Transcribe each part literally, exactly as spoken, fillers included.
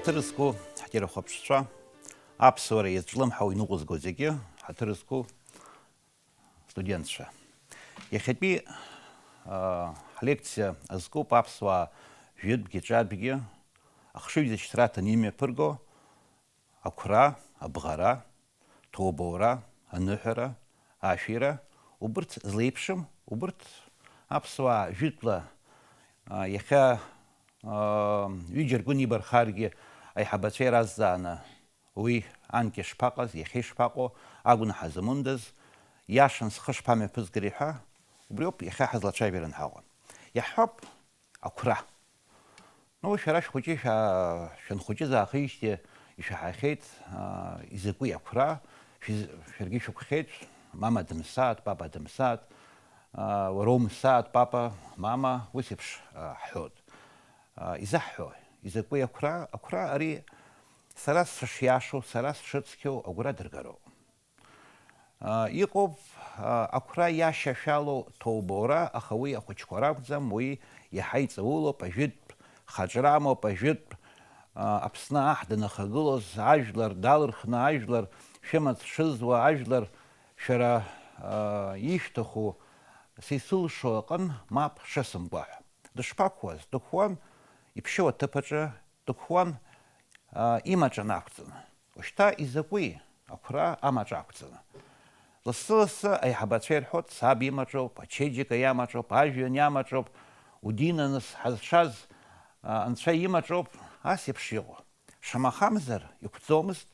Ҳаҭыр зқәу ҳтирахәаԥшцәа, аԥсуара иазҿлымҳау иныҟәызго зегьы, ҳаҭыр зқәу студентцәа. Иахьатәи, аа, ҳлекциа азкуп аԥсуаа жәытәгьы ҿатәгьы ахшыҩзышьҭра аҭаны имҩаԥырго ақәра, абӷара, ҭоубоура, аныҳәара, ашәира, убырҭ злеиԥшым, убырҭ аԥсуаа жәытәла, аа, иахьа, аа, ҩыџьа ргәы нибархаргьы аиҳабацәа иразҵааны уи анкьа шԥаҟаз, иахьа ишԥаҟоу, агәнаҳа зымондаз, иашан схы шԥамҩаԥызгари ҳәа, убриоуп иахьа ҳазлацәажәара анҳаҟа. Иаҳҳәап, ақәра. Ну, шәара шәхәыҷы шәа-, шәанхәыҷыз аахижьҭеи ишәаҳахьеит, аа, изакәи ақәра, шәиз-, шәаргьы шәықәхеит, мама дымсааит, папа дымсааит, аа, уара умсааит, папа, мама, ус еиԥш, аа, ҳҳәоит. Аа, изаҳҳәо, изакәи ақәра? Ақәра ари сара сышиашоу, сара сшыцқьоу агәра дыргароуп. Иҟоуп ақәра иашьашәалоу ҭоубоура, аха уи ахәыҷқәа ракәӡам, уи иаҳа иҵаулоуп, ажәытә хаҿра амоуп, ажәытә Аԥсны аҳ данахагылоз, ажәлар далырхны, ажәлар шәымаҵ шызуа, ажәлар шәара ишәҭаху са исылшо аҟын мап шысымкуа ҳәа. Дышԥақәуаз? Дықәуан иԥшьоу аҭыԥ аҿы, дықәуан имаҿ анақәҵаны. Ушьҭа изакәи ақәра амаҿ ақәҵаны? Лассы-лассы аиҳабацәа ирҳәоит, саб имаҿоуп, ачеиџьыка иамаҿоуп, ажәҩан иамаҿоуп, удинаныс ҳазшаз, а, анцәа имаҿоуп, ас еиԥш иҟоу. Шамахамзар, иқәӡомызт,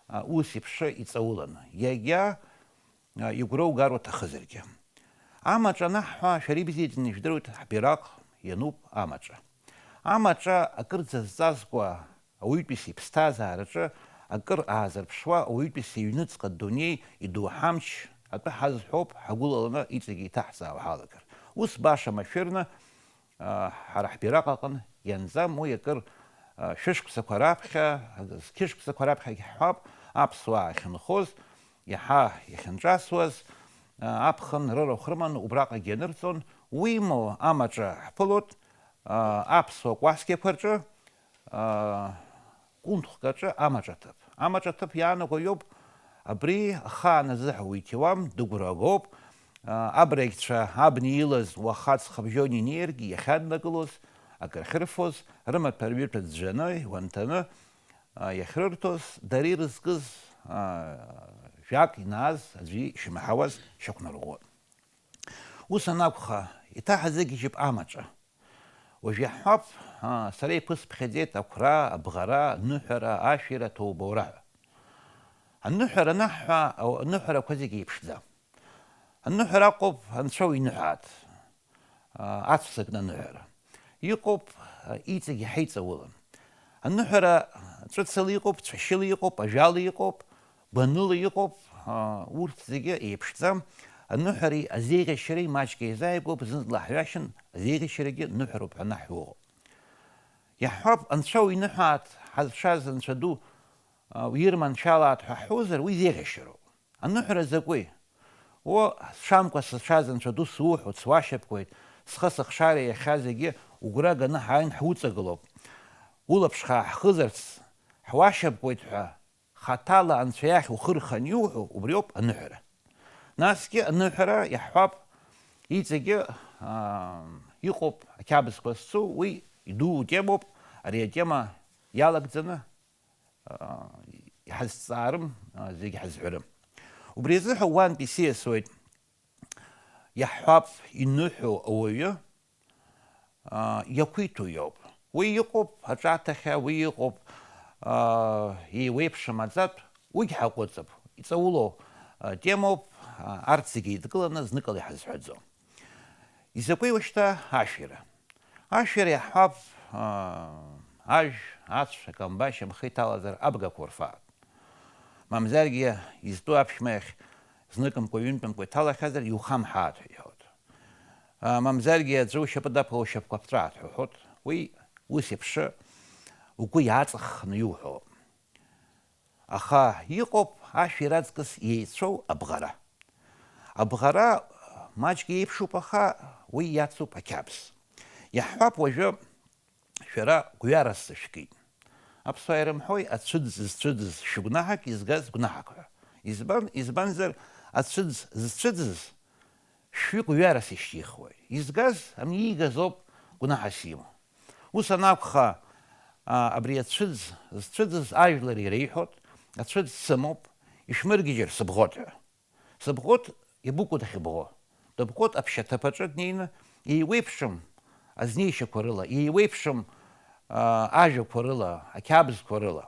а, ус еиԥш иҵауланы. Иагьа, а, игәра угар уҭахызаргьы. Амаҿ анаҳҳәа, шәара ибзиаӡаны ижәдыруеит, ҳбираҟ иануп амаҿа. Амаҿа акырӡа зҵазкуа ауаҩытәыҩса иԥсҭазаараҿы акыр аазырԥшуа, ауаҩытәыҩса иҩныҵҟа дунеи идоу ҳамч атәы ҳазҳәоуп, ҳагәылаланы иҵегьы иҭаҳҵаауа ҳалагар. Ус баша машәырны, а, ҳара ҳбираҟ аҟын ианӡам, уи акыр, а, шәышықәсақәа раԥхьа, зқьышықәсақәа раԥхьагь ҳҳәап, аԥсуаа ахьынхоз, иаҳа иахьынҿасуаз, а, аԥхын рырахә рыманы убраҟагьы ианырҵон, уимоу амаҿа ҳԥылоит, а, аԥсуа кәасқьақәа рҿы, аа, кәынтхәк аҿы амаҿаҭыԥ. Амаҿаҭыԥ иаанаго иоуп, абри ахаан азыҳәа уиҭиуам, дыгәра агоуп. Аа, абрагьцәа абни илаз уаха ҵхыбжьон инеиргьы иахьаднакылоз, акры ахьырфоз, рымаҭәа рҩыҭәа ӡәӡәаны, иуанҭаны, аа, иахьрырҭоз, дара ирызкыз, аа, жәак инааз аӡәы ишимаҳауаз шьақәнарӷәӷәон. Ус анакәха, иҭаҳазыгьежьып амаҿа. Уажә иаҳҳәап, аа, сара иԥысԥхьаӡеит ақәра, абӷара, аныҳәара, ашәира, аҭоубоура ҳәа. Аныҳәара анаҳҳәа, ау-, аныҳәарақәа зегьы еиԥшӡам. Аныҳәара аҟоуп анцәа уиныҳәааит, аа, ацә сакны аныҳәара. Иҟоуп, аа, иҵегь иаҳа иҵаулан. Аныҳәара ҵәыцала иҟоуп, цәашьыла иҟоуп, ажәала иҟоуп, гәаныла иҟоуп, аа, урҭ зегьы еиԥшӡам. Аныҳәареи азеиӷьашьареи маҷк еизааигәоуп, зны длаҳҩашьан, азеиӷьашьарагьы ныҳәароуп ҳәа анаҳәа уҟоуп. Иаҳҳәап, анцәа уиныҳәааит, ҳазшаз анцәа ду, аа, уирманшәалааит ҳәа ҳҳәозар, уи зеиӷьашьароуп. Аныҳәара закәи? О, сшамкәа сызшаз анцәа ду суҳәоит, суашьапкуеит, схы сыхшара иахьа зегьы угәра ганы ҳааин ҳуҵагылоуп. Улаԥш хаа ҳхызарц ҳуашьапкуеит ҳәа хаҭала анцәа иахь ухы рхан иуҳәо, убриоуп аныҳәара. Насгьы аныҳәара иаҳҳәап, иҵегьы, аа, иҟоуп ақьабзқәа зцу, уи идуу темоуп, ари атема иалагӡаны, аа, иҳазҵаарым, аа, зегь ҳазҳәарым. Убри азыҳәа уантәи сиасуеит, иаҳҳәап, иныҳәоу ауаҩы, аа, иақәиҭу иоуп. Уи иҟоуп аҿаҭахьа, уи иҟоуп, аа, еиуеиԥшым аӡатә, уигь ҳаҟәыҵып. Иҵаулоу, аа, темоуп, аа, арҭ зегьы еидкыланы зныкала иҳазҳәаӡом. Изакәи уажәшьҭа ашәира? Ашәира иаҳҳәап, аа, ажә, ацә, акамбашь, амхы иҭалазар абгақәа урфааит. Мамзаргьы изтәу аԥшәма иахь зныкымкәа, ҩынтәымкәа иҭалахьазар иухамҳааит ҳәа иҳәоит. А, мамзаргьы аӡәы ушьапы даԥхьо ушьапқәа ԥҵәааит ҳәа уҳәоит, уи ус еиԥш угәы иааҵаххны иуҳәо. Аха иҟоуп ашәира аҵкыс иеицәоу абӷара. Абӷара маҷк еиԥшуп, аха уи иацуп ақьабз. Иаҳҳәап, уажәы шәара гәҩарас сышәкит. Аԥсуаа ирымҳәои, ацәыӡ зцәыӡыз шәгәнаҳак, изгаз гәнаҳак ҳәа. Избан, избанзар, ацәыӡ зцәыӡыз шәҩык ҩарас ишьҭихуеит. Изгаз, ами, иигаз ауп гәнаҳас имоу. Ус анакәха, а, абри ацәыӡ зцәыӡыз ажәлар иреиҳәоит, ацәыӡ сымоуп, ишәмыргьежьыр сыбӷоҭ ҳәа. Сыбӷоҭ иабыкәу дахьыбӷо? Дыбӷоҭ аԥшьаҭыԥ аҿы днеины, еиуеиԥшым азнеишьақәа рыла, еиуеиԥшым, а, ажәақәа рыла, ақьабзқәа рыла.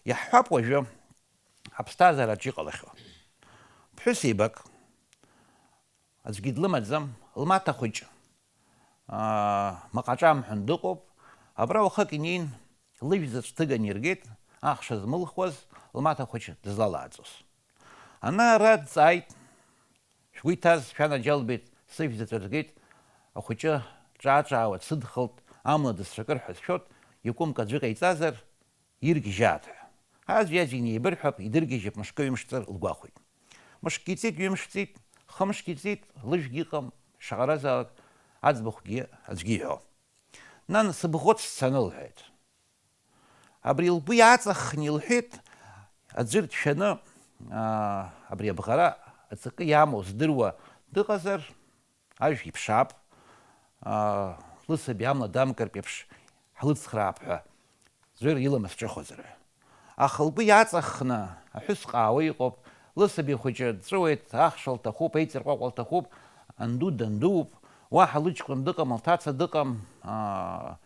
Иаҳҳәап уажәы аԥсҭазаараҿ иҟалахьоу. Ԥҳәысеибак, аӡәгьы длымаӡам, лмаҭа хәыҷ, аа, маҟаҿамҳәан дыҟоуп, абра уахык инеин, лыжәзаҵә ҭыганы иргеит, ахша змылхуаз, лмаҭа хәыҷ дызлалааӡоз. Ана-ара дҵааит, шәгәы иҭаз шәанаџьалбеит, сыжәзаҵә ргеит, ахәыҷы ҿаа-ҿаауа дсыдхалт, амла дысцәакыр ҳәа сшәоит, икәымк аӡәы ҟаиҵазар, иргьежьаат ҳәа. Аӡәи-аӡәи неибырҳәап, идыргьежьып, мышкы-ҩымш ҵыр лгәахәит. Мышкгьы ҵит, ҩымш ҵит, хымшгьы ҵит, лыжәгьы ыҟам, шаҟаразаалак аӡбахәгьы аӡәгьы иҳәо. Нан, сыбӷоҭ сцаны, лҳәеит. Абри лгәы иаҵаххны илҳәеит, аӡәыр дшәаны, аа, абри абӷара аҵакы иамоу здыруа дыҟазар, ажә иԥшаап, аа, лысаби амла дамгартә еиԥш ҳлыцхраап ҳәа ӡәыр иламыс ҿыхозар ҳәа. Аха лгәы иаҵаххны аҳәыс ҟаауа иҟоуп, лысаби хәыҷы дҵәыуеит, ахша лҭахуп, еиҵарҟәаҟәа лҭахуп, анду дандууп, уаҳа лыҷкәын дыҟам, лҭаца дыҟам, аа,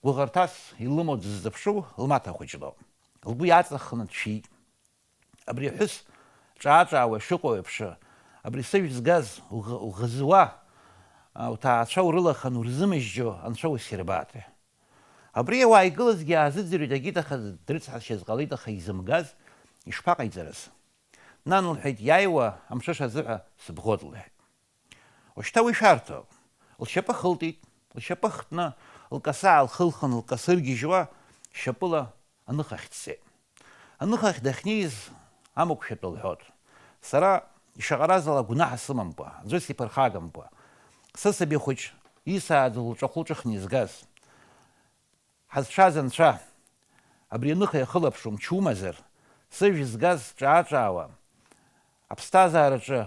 гәыӷырҭас илымоу дыззыԥшу лмаҭа хәыҷ лоуп. Лгәы иаҵаххны дшәеит. Абри аҳәыс ҿаа-ҿаауа шыҟоу еиԥш, абри сыжә згаз уӷ-, уӷызуа, а, уҭаацәа урылаханы урзымыжьџьо анцәа усирбааҭ. Абри ауаа игылазгьы аазыӡырҩит, егьит аха дрыцҳасшьаз ҟалеит, аха изымгаз ишԥаҟаиҵарыз? Нан, лҳәеит, иааиуа амҽыша азыҳәа сыбӷоит, лҳәеит. Ушьҭа уи шәарҭоуп. Лшьапы хылтит, лшьапы хтны, лкасы аалхылхын, лкасы ыргьежьуа, шьапыла аныхахь дцеит. Аныхахь дахьнеиз амықәшәатәы лҳәот. Сара ишаҟаразала гәнаҳа сымамкәа, аӡәы сиԥырхагамкәа, сысаби хәыҷ исааӡо лҿахәы лҿыхны изгаз, ҳазшаз Анцәа, абри аныха иахылаԥшу мчы умазар, сыжә згаз ҿаа-ҿаауа, аԥсҭазаараҿы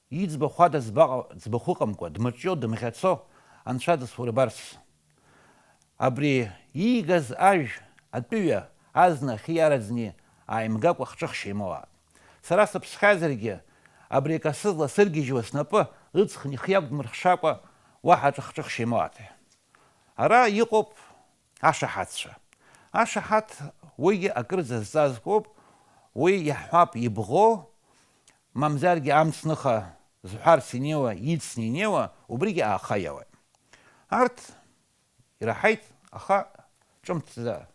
иӡбахә ада ӡбаҟа-, ӡбахә ыҟамкәа, дмаҿио, дымӷьацо Анцәа дысурбарц. Абри иигаз ажә атәыҩа азна ахьы иараӡны ааимгакәа хҿыхшьа имоуааит. Сара сыԥсхьазаргьы, абри акасы зласыргьежьуа снапы ыҵхны ихы иақәдмырхшакәа уаҳа ҿыхҿыхшьа имоуааит. Ара иҟоуп ашаҳаҭцәа. Ашаҳаҭ уигьы акыр зазҵаазгоуп, уи иаҳҳәап ибӷоу, мамзаргьы амцныха зҳәарц инеиуа, ицны инеиуа, убригьы ааха иауеит. Арҭ ираҳаит, аха ҿымҭӡа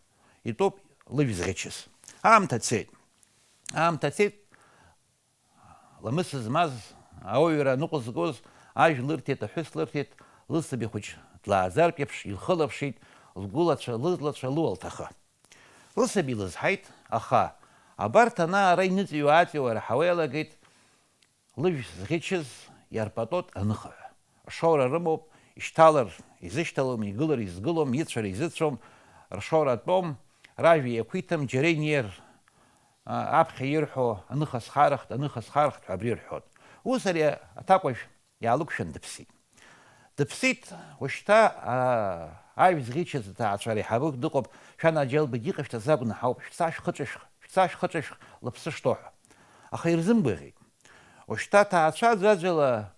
итәоуп лыжә зӷьычыз. Аамҭа цеит. Аамҭа цеит, ламыс змаз, ауаҩра ныҟәызгоз ажә лырҭеит, аҳәыс лырҭеит, лысаби хәыҷ длааӡартә еиԥш илхылаԥшит, лгәылацәа, лызлацәа, луалҭахы. Лысаби лызҳаит, аха абарҭ ана-ара иныҵыҩ-ааҵыҩуа раҳауа иалагеит, лыжә зӷьычыз иарпатот аныхаҩ. Ршоура рымоуп, ишьҭалар изышьҭалом, игылар изгылом, ицәар изыцәом, ршоура атәом, ражәа иақәиҭым, џьара инеир, а, аԥхьа ирҳәо, аныха схарахт, аныха схарахт ҳәа абри рҳәот. Ус ари аҭакәажә иаалықәшәан дыԥсит. Дыԥсит, ушьҭа, а, ажә зӷьычыз аҭаацәа реиҳабык дыҟоуп, шәанаџьалбеит, иҟашәҵаз агәнаҳауп, шәца шәхы ҿышәх, шәца шәхы ҿышәх, лыԥсы шҭоу ҳәа. Аха ирзымгәаӷьит. Ушьҭа аҭаацәа аӡәаӡәала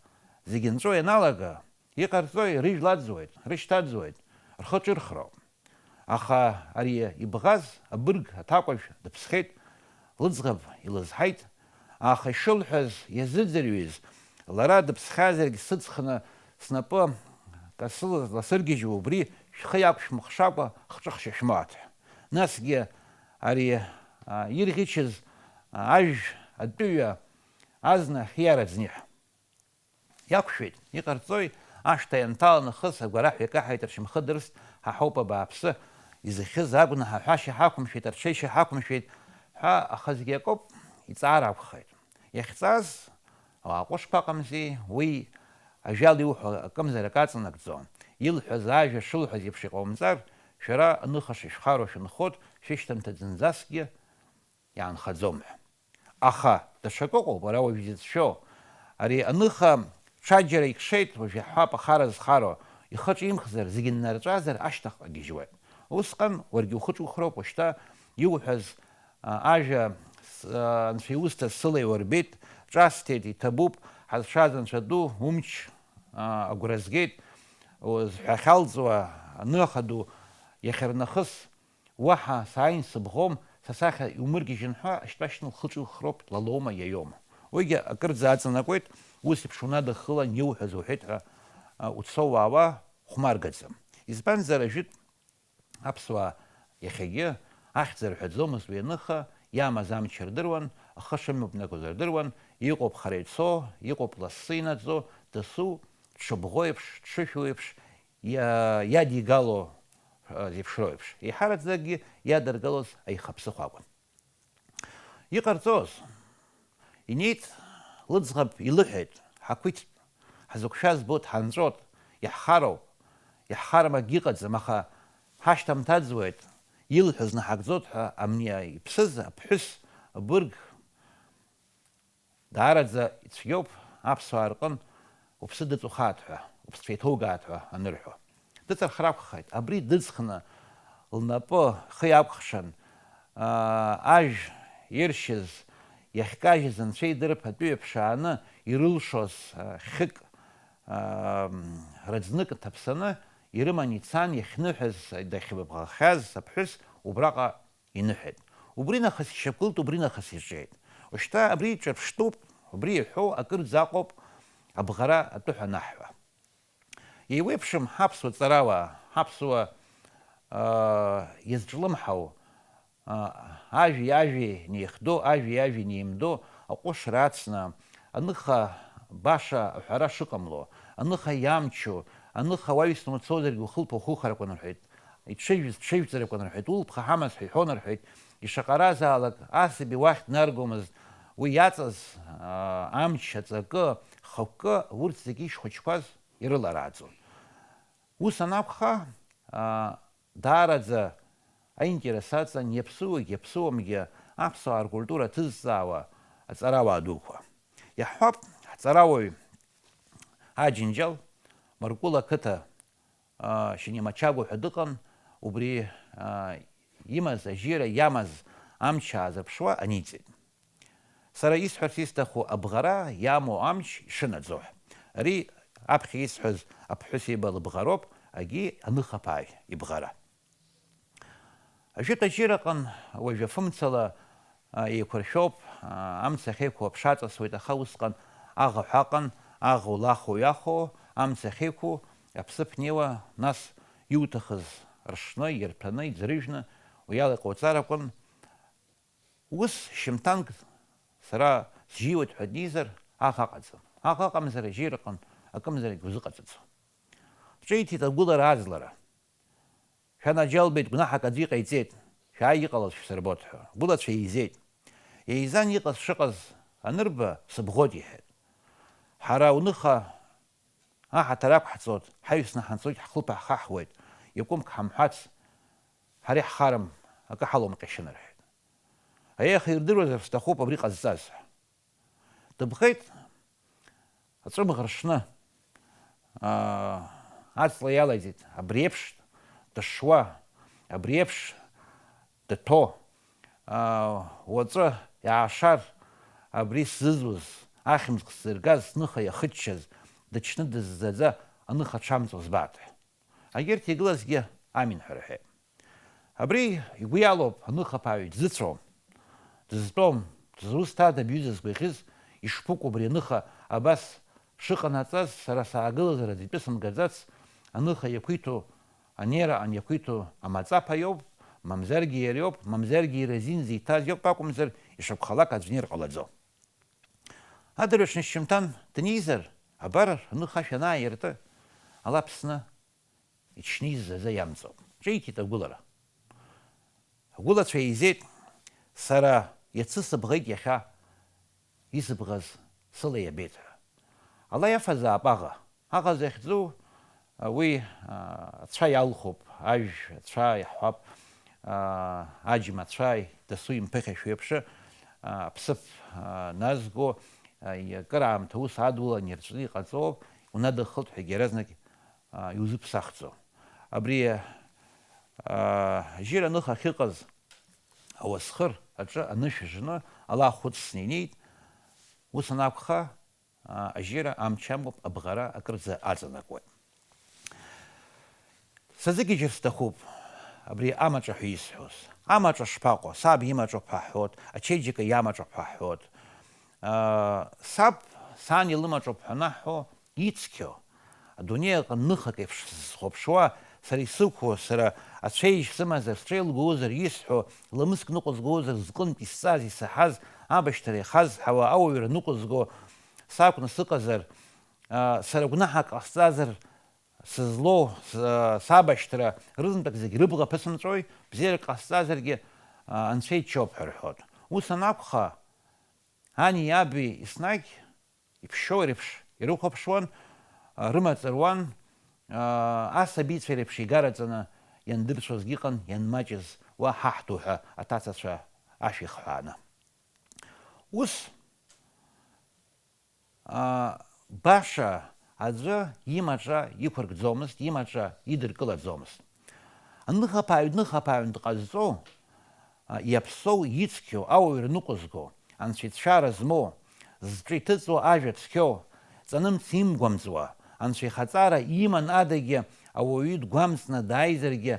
зегьы нҵәо ианалага, иҟарҵои, рыжәла аӡуеит, рышьҭаӡуеит, рхы ҿырхроуп. Аха ари ибӷаз абырг аҭакәажә дыԥсхьеит, лыӡӷаб илызҳаит, аха ишылҳәаз иазыӡырҩыз, лара дыԥсхьазаргь сыҵхны снапы касыла ласыргьежьуа убри шәхы иақәшәмыхшакәа хҿыхшьа шәмоуат ҳәа. Насгьы ари, а, ирӷьычыз, а, ажә атәыҩа азна ахьиараӡ ниҳәа. Иақәшәеит, иҟарҵои, ашҭа ианҭала нахыс агәараҳәа икаҳаит, ршьамхы дырст, ҳа ҳауп абааԥсы, изыхьыз агәнаҳа ҳәашьа ҳақәымшәеит, рҽеишьа ҳақәымшәеит ҳәа, аха зегь акоуп, иҵаара акәхеит. Иахьҵаз, ауаа ҟәышқәа ыҟамзи, уи ажәала иуҳәо акымзарак аҵанакӡом, илҳәаз ажәа шылҳәаз еиԥш иҟаумҵар, Шәара аныха шышәхароу шәынхоит, шәышьҭамҭа зынӡаскгьы иаанхаӡом ҳәа. Аха даҽакы ыҟоуп, ара уажә изыцәшәо. Ари аныха ҽаџьара икшеит, уажә иаҳҳәап ахара зхароу, ихы ҿимхзар, зегьы ннарҵәазар, ашьҭахьҟа гьежьуеит. Усҟан уаргьы ухы ҿухроуп, уажәшьҭа иуҳәаз, а, ажәа, с-, а, анцәа иусҭаз сыла иурбеит, ҿасҭеит, иҭабуп, ҳазшаз анцәа ду, умч, а, агәра згеит, узҳәахьалҵуа аныха ду, иахьарнахыс уаҳа сааин сыбӷом, са сахьа иумыргьежьын ҳәа, ашьтәа шьҭа лхы ҿылхроуп, лалоума, иаиоума. Уигьы акырӡа аҵанакуеит, ус еиԥш унадыххылан иуҳәаз уҳәеит ҳәа, а, уцо уаауа хәмаргаӡам. Избанзар, ажәытә аԥсуаа иахьагьы ахьӡ рҳәаӡомызт уи аныха, иамаз амч рдыруан, ахы шымҩаԥнагоз рдыруан, иҟоуп хара ицо, иҟоуп лассы инаӡо, дасу, дшыбӷоу еиԥш, дшышәу еиԥш, иа-, иадигало, а, зеиԥшроу еиԥш, еиҳараӡакгьы иадыргалоз аихаԥсыхәа акәын. Иҟарҵоз, инеит лыӡӷаб, илыҳәеит, ҳақәиҭтә, ҳзықәшәаз збоит, ҳанҵәот, иаҳхароуп, иаҳхарым акгьы ыҟаӡам, аха ҳашьҭамҭаӡуеит, илҳәоз наҳагӡот ҳәа амни иԥсыз аԥҳәыс, абырг, даараӡа ицәгьоуп аԥсуаа рҟын уԥсы дыҵухааит ҳәа, уԥсцәа иҭоугааит ҳәа анырҳәо. Дыҵархыр акәхеит, абри дыҵхны лнапы ихы иакәхшан, аа, ажә иршьыз, иахькажьыз анцәа идырп атәыҩа ԥшааны ирылшоз, аа, хьык, аа, рыӡнык ҭаԥсаны ирыман ицан, иахьныҳәаз, дахьыбӷахьаз аԥҳәыс убраҟа иныҳәеит. Убри нахыс ишьақәгылт, убри нахыс иҿеит. Ушьҭа абри ҿырԥштәуп, убри иҳәоу акырӡа аҟоуп абӷара атәы ҳәа анаҳҳәа. Еиуеиԥшым ҳаԥсуа ҵарауаа, ҳаԥсуа, аа, иазҿлымҳау, аа, ажәи-ажәи неихдо, ажәи-ажәи неимдо, аҟәышра ацны, аныха баша аҳәара шыҟамло, аныха иамчу, аныха уаҩсны уцозаргьы ухылԥа ухухарақәа анырҳәеит, иҽыжәыз ҽыжәҵарақәа анырҳәеит, улԥха ҳамаз ҳәа иҳәон рҳәеит, ишаҟаразаалак асаби уахь днаргомызт, уи иаҵаз, аа, амч, аҵакы, хықәкы, урҭ зегьы ишхәыҷқәаз ирыларааӡон. Ус анакәха, аа, даараӡа аинтерес аҵан иаԥсуагьы иаԥсуамгьы аԥсуаа ркультура ҭызҵаауа аҵарауаа дуқәа. Иаҳҳәап, ҳҵарауаҩ Аџьынџьал Маркәыла ақыҭа, аа, Шьыни Мачагәа ҳәа дыҟан, убри, аа, имаз ажьира иамаз амч аазырԥшуа аниҵеит. Сара исҳәарц исҭаху абӷара иамоу амч ишынаӡо ҳәа. Ари аԥхьа исҳәаз аԥҳәыс иба лыбӷароуп, агьи аныхаԥааҩ ибӷара. Ажәытә ажьираҟын уажәы афымцала, а, еиқәыршәоуп, а, амца ахьеиқәу аԥша аҵасуеит, аха усҟан аӷа ҳәа аҟан, аӷа улахо иахо, амца ахьеиқәу, аԥсыԥ неиуа, нас иуҭахыз ршны, ирҭәаны, иӡрыжәны, уи ала иҟауҵар акәын. Ус шьымҭанк сара сжьиуеит ҳәа днеизар, аӷа ыҟаӡам. Аӷа ыҟамзар, ажьираҟын акымзаракгьы узыҟаҵаӡом. Ҿиҭит агәылара аӡлара. Шәанаџьалбеит, гәнаҳак аӡәы иҟаиҵеит, шәааи иҟалаз шәсырбот ҳәа. Гәылацәа еизеит. Еизан иҟаз шыҟаз анырба, сыбӷот иҳәеит. Ҳара уныха аҳаҭыр ақәҳҵоит, ҳаҩсны ҳанцоит, ҳхылԥа ҳхаҳуеит, иакәымк ҳамҳәац, ҳара иаҳхарым, акы ҳалоумкьышьын рҳәеит. Аиеиха ирдыруазар сҭахуп абри ҟазҵаз ҳәа. Дыԥхеит аҵәымӷ ршны, аа, аҵла иалаӡит, абри еиԥш дышуа, абри еиԥш дыҭәо, аа, уаҵәы иаашар, абри сзызуз, ахьымӡӷ сзыргаз, сныха иахыччаз, дычны дыззаӡа аныха дшамҵуа збааит ҳәа. Егьырҭ игылазгьы амин ҳәа рҳәеит. Абри игәы иалоуп аныхаԥааҩ дзыцәом, дызтәом, дызусҭада бҩыза згәаӷьыз, ишԥыкәу абри аныха абас шыҟанаҵаз, сара саагылазар аӡәы итәы сымгаӡац, аныха иақәиҭу, анеира ан иақәиҭу амаҵаԥа иоуп, мамзаргьы иара иоуп, мамзаргьы иара азин зиҭаз иоуп акәымзар, ишакәхалак аӡә нер ҟалаӡом. Адырҩаҽны шьыжьымҭан днеизар, абар, аныха ашә анааирты, ала Аԥсны иҽниззаӡа иамҵоуп. Ҿиҭит агәылара. Агәылацәа еизеит, сара иацы сыбӷеит иахьа исыбӷаз сыла иабеит ҳәа. Ала иафазаап аӷа. Аӷа захьӡу, а, уи, а, ацәа иалхуп, ажә ацәа иаҳҳәап, аа, аџьма ацәа дасу имԥыхьашәа еиԥш, аа, аԥсыԥ, аа, назго, аа, акыраамҭа ус адулан ирҵәны иҟаҵоуп, унадыххылт ҳәагьы иаразнак, аа, иузыԥсахӡом. Абри, аа, ажьира аныха ахьыҟаз ауасхыр аҿы анышә жны ала ахәыцны инеит. Ус анакәха, аа, ажьира амч амоуп, абӷара акырӡа аҵанакуеит. Сазыгьежьыр сҭахуп абри амаҿа ҳәа исҳәоз. Амаҿа шԥаҟоу? Саб имаҿоуп ҳәа ҳҳәот, ачеиџьыка иамаҿоуп ҳәа ҳҳәот. Аа, саб, сан илымаҿоуп ҳәа анаҳҳәо, ицқьоу, адунеи аҟны ныхак еиԥш сзыхәаԥшуа, сара исықәу, сара ацәеижь сымазар, сҿеилгозар, исҳәо, ламыск ныҟәызгозар, зҟынтә исҵаз, исаҳаз, абашьҭара ихазҳауа, ауаҩра ныҟәызго сакәны сыҟазар, аа, сара гәнаҳак ҟасҵазар, сызлоу, с-, сабашьҭра рызынтәык зегь рыбӷа ԥысымҵәои, бзиарак ҟасҵазаргьы, аа, Анцәа иччоуп ҳәа рҳәот. Ус анакәха, ани аби еснагь иԥшьоу реиԥш ирыхәаԥшуан, аа, рымаҵ руан, аа, асабицәа реиԥш игараҵаны иандырцәозгьы ыҟан, ианмаҷыз уа ҳаҳҭо ҳәа аҭацацәа ашә ихҳәааны. Ус, аа, баша аӡәы имаҿа иқәыргӡомызт, имаҿа идыркылаӡомызт. Аныхаԥааҩ дныхаԥааҩын дҟазҵо, а, иаԥсоу, ицқьоу, ауаҩра ныҟәызго, анцәа ицәшәара змоу, зҿы иҭыҵуа ажәа цқьоу, ҵанымц имгәамҵуа, анцәа ихаҵара иман адагьы ауаҩы дгәамҵны дааизаргьы,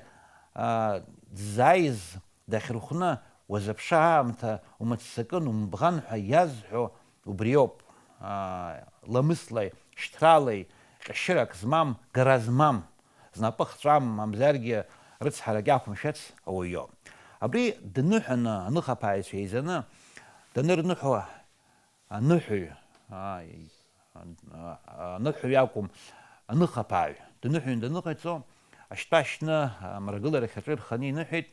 а, дзааиз дахьырхәны, уазыԥшы аамҭа умыццакын, умбӷан ҳәа иазҳәо убриоуп, аа, ламыслеи, шьҭралеи, ҟьашьырак змам, гара змам, знапы хҵәам, мамзаргьы рыцҳарак иақәымшәац ауаҩы. Абри дныҳәаны, аныхаԥааҩцәа еизаны данырныҳәо, аныҳәаҩ, аа, аныҳәаҩ акәым, аныхаԥааҩ дныҳәаҩын даныҟаиҵо, ашьтәа ашьны амрагыларахь аҿы ирханы иныҳәеит,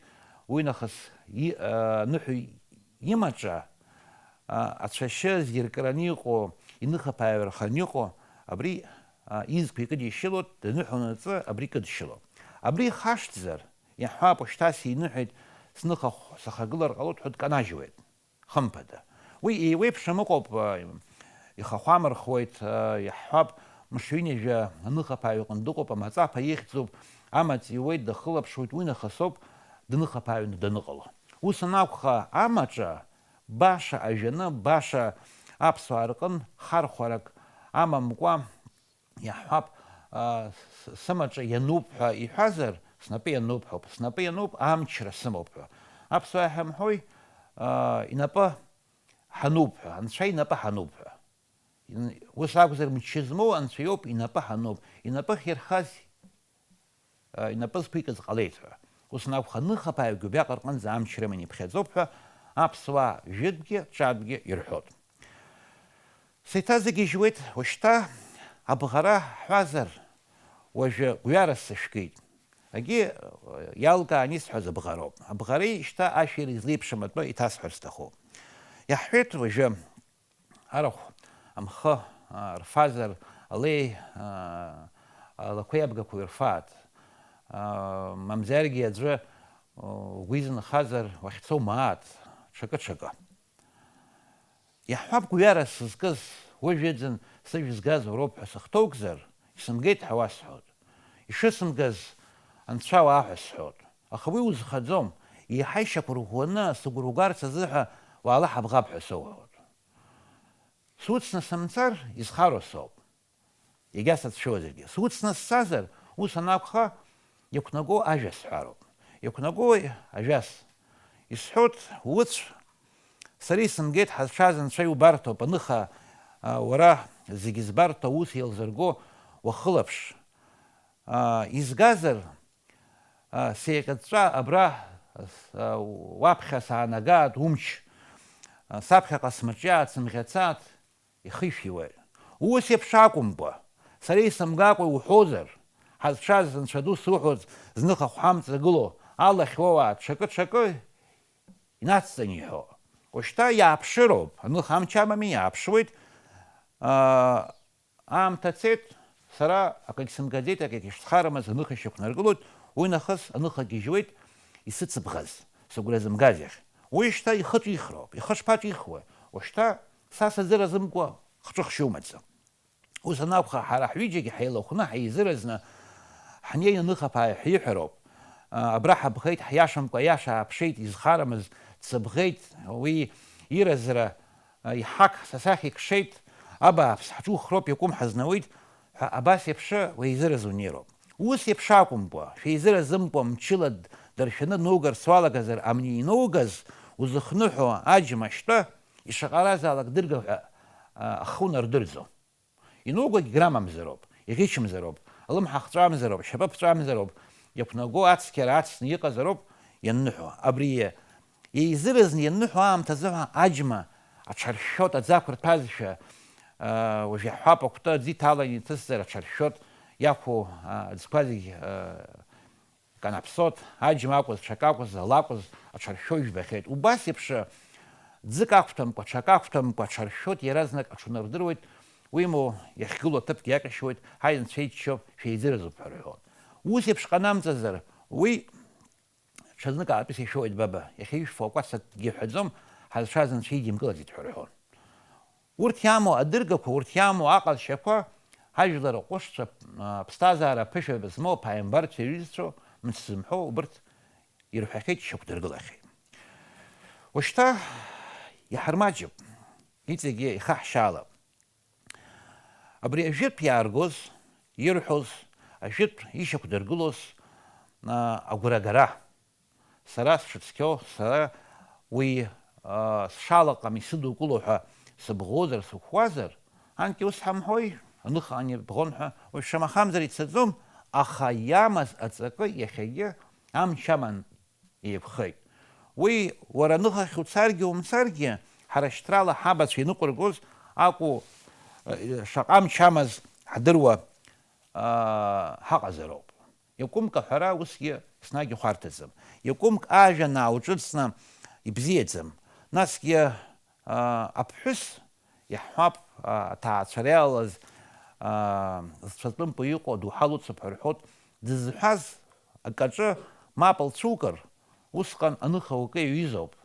уи нахыс и-, аныҳәаҩ имаҿа, а, ацәашьы зиркраны иҟоу, иныхаԥааҩраханы иҟоу, абри, а, изқәа икыдишьылоит, даныҳәа унаҵы абри кыдшьыло. Абри ихашҭзар, иаҳҳәап, ушьҭа синыҳәеит, сныха сахагылар ҟалоит ҳәа дканажьуеит. Хымԥада. Уи еиуеиԥшым ыҟоуп, а, ихахәамырхуеит, а, иаҳҳәап, мшы ҩынҩажәа аныхаԥааҩ иҟны дыҟоуп, амаҵаԥа ихьӡуп, амаҵ иуеит, дахылаԥшуеит, уи нахыс ауп дныхаԥааҩны даныҟало. Ус анакәха, амаҿа баша ажәаны, баша аԥсуаа рҟын хархәарак амамкәа, иаҳҳәап, а, с-, сымаҿа иануп ҳәа иҳәазар, снапы иануп ҳәоуп, снапы иануп, амчра сымоуп ҳәа. Аԥсуаа иҳамҳәои, а, инапы ҳануп ҳәа, анцәа инапы ҳануп ҳәа. Ин-, ус акәзар, мчы змоу анцәа иоуп, инапы ҳануп, инапы ахьирхаз, а, инапы зқәикыз ҟалеит ҳәа. Ус анакәха, ныхаԥааҩгьы убриаҟара рҟынӡа амчра иманы иԥхьаӡоуп ҳәа аԥсуаа жәытәгьы ҿатәгьы ирҳәоит. Сеиҭазыгьежьуеит, ушьҭа абӷара ҳҳәазар, уажәы гәҩарас сышәкит. Егьи, иалкаан исҳәаз абӷароуп. Абӷареи шьҭа ашәеи излеиԥшым атәы иҭасҳәар сҭахуп. Иаҳҳәеит уажәы, арахә амхы, а, рфазар, алеи, а, алақәеи абгақәеи рфааит. А, мамзаргьы аӡәы, а, угәы изынхазар, уахьцо умааит, ҽакы-ҽакы. Иаҳҳәап, гәҩара сызкыз, уи жәаӡан сыжә згаз уроуп ҳәа сыхҭоугзар, исымгеит ҳәа уасҳәоит. Ишысымгаз анцәа уаа ҳәа сҳәоит. Аха уи узхаӡом, еиҳа ишьақәырӷәӷәаны сыгәра угарц азыҳәа уаала ҳабӷап ҳәа соуҳәоит. Суцны сымцар, изхароу соуп. Егьа сацәшәозаргьы. Суцны сцазар, ус анакәха, иақәнаго ажәа сҳәароуп. Иақәнаго ажәас. Исҳәоит, уцә, сара исымгеит ҳазшаз анцәа иубарҭоуп, аныха, а, уара зегьы збарҭоу аус еилзырго уахылаԥш. А, изгазар, а, сеиҟьаҵәҵәа абра, а, уаԥхьа саанагааит, умч, а, саԥхьаҟа смаҿиааит, сымӷьацааит, ихишәиуеит. Ус еиԥш акәымкәа, сара исымгакәа иуҳәозар, ҳазшаз Анцәа ду суҳәоит, зных ахәҳамҵа гыло, алахь уоуаа ҽакы-ҽакы инацҵаны иҳәо. Ушьҭа иааԥшыроуп, аныха амч амами, иааԥшуеит. Аа, аамҭа цеит, сара акагь сымгаӡеит, акагь ишсхарымыз аныха ишьақәнаргылоит, Уи нахыс аныха гьежьуеит исыцыбӷаз, сыгәра зымгаз иахь. Уи шьҭа ихы ҿихроуп, ихы шԥаҿихуеи? Ушьҭа са сазыразымкуа хҿыхшьа умаӡам. Ус анакәха, ҳара ҳҩыџьагьы ҳаилахәны, ҳаизыразны ҳнеины аныхаԥааҩ ҳиҳәароуп. Абра ҳабӷеит, ҳиашамкәа аиаша ааԥшеит, изхарамыз дсыбӷеит, уи иразра иҳақ са сахь икшеит, абааԥс, ҳҿухроуп, иакәым ҳазнауеит ҳәа абас еиԥш уеизыраз унеироуп. Ус еиԥш акәымкәа, шәеизыразымкәа мчыла даршәаны дноугарц уалагазар, амни иноугаз узыхныҳәо аџьма шьтәа ишаҟаразаалак дырга ҳәа ахы унардырӡом. Инугогь граммамзароуп, иӷьычымзароуп, алымҳа хҵәамзароуп, ашьапы ԥҵәамзароуп, иақәнаго ацқьара ацны иҟазароуп ианныҳәо. Абри еизыразны ианныҳәо аамҭазы ҳәа аџьма аҽаршәшәот аӡы ақәырҭәазшәа, уажә иаҳҳәап, акәты аӡы иҭалан иҭысзар аҽаршәшәот, иақәу аӡқәа зегь канаԥсот, аџьма акәыз, ҽак акәыз, ала акәыз, аҽаршәшәо ижәбахьеит. Убас еиԥш, ӡык ақәҭәамкәа, ҽак ақәҭәамкәа аҽаршәшәот, иаразнак аҽунардыруеит, уимоу, иахьгылоу аҭыԥгьы иаҟьашьуеит, ҳаи, анцәа иччоуп, шәеизыразуп ҳәа рҳәон. Ус еиԥш ҟанамҵазар, уи ҽазнык аатәыс ишәоуеит, баба, иахьа ишәфо акәац акгьы ҳәаӡом, ҳазшаз анцәа идимкылаӡеит ҳәа рҳәон. Урҭ иамоу адыргақәа, урҭ иамоу аҟазшьақәа, ҳажәлар аҟәышцәа, аԥсҭазаара аԥышәа змоу аԥааимбарцәа ирҩызцәоу, мыц зымҳәо убырҭ ирҳәахьеит, ишьақәдыргылахьеит. Ушьҭа иҳармаҷуп, иҵегьы ихаҳшьаалап. Абри ажәытә иааргоз, ирҳәоз, ажәытә ишьақәдыргылоз, а, агәрагара. Сара сшыцқьоу, сара уи, а, сшалаҟам исыдукыло ҳәа сыбӷозар, сықәуазар, анкьа ус ҳамҳәои, аныха ани бӷон ҳәа, уи шамахамзар ицаӡом, аха иамаз аҵакы иахьагьы амч аман еиқәхеит. Уи уара аныхахь уцаргьы умцаргьы, ҳара шьҭрала ҳабацәа иныҟәыргоз акәу, э, шаҟа амч амаз ҳдыруа, аа, ҳаҟазароуп. Иакәымк аҳәара усгьы еснагь ихәарҭаӡам. Иакәымк ажәа наауҿыҵны ибзиаӡам. Насгьы, аа, аԥҳәыс, иаҳҳәап, аа, аҭаацәара иалалаз, аа, зцәа тәымпо иҟоу адоуҳа лыцуп ҳәа рҳәоит, дызҳәаз акаҿы мап лцәукыр, усҟан аныха акы иаҩызоуп.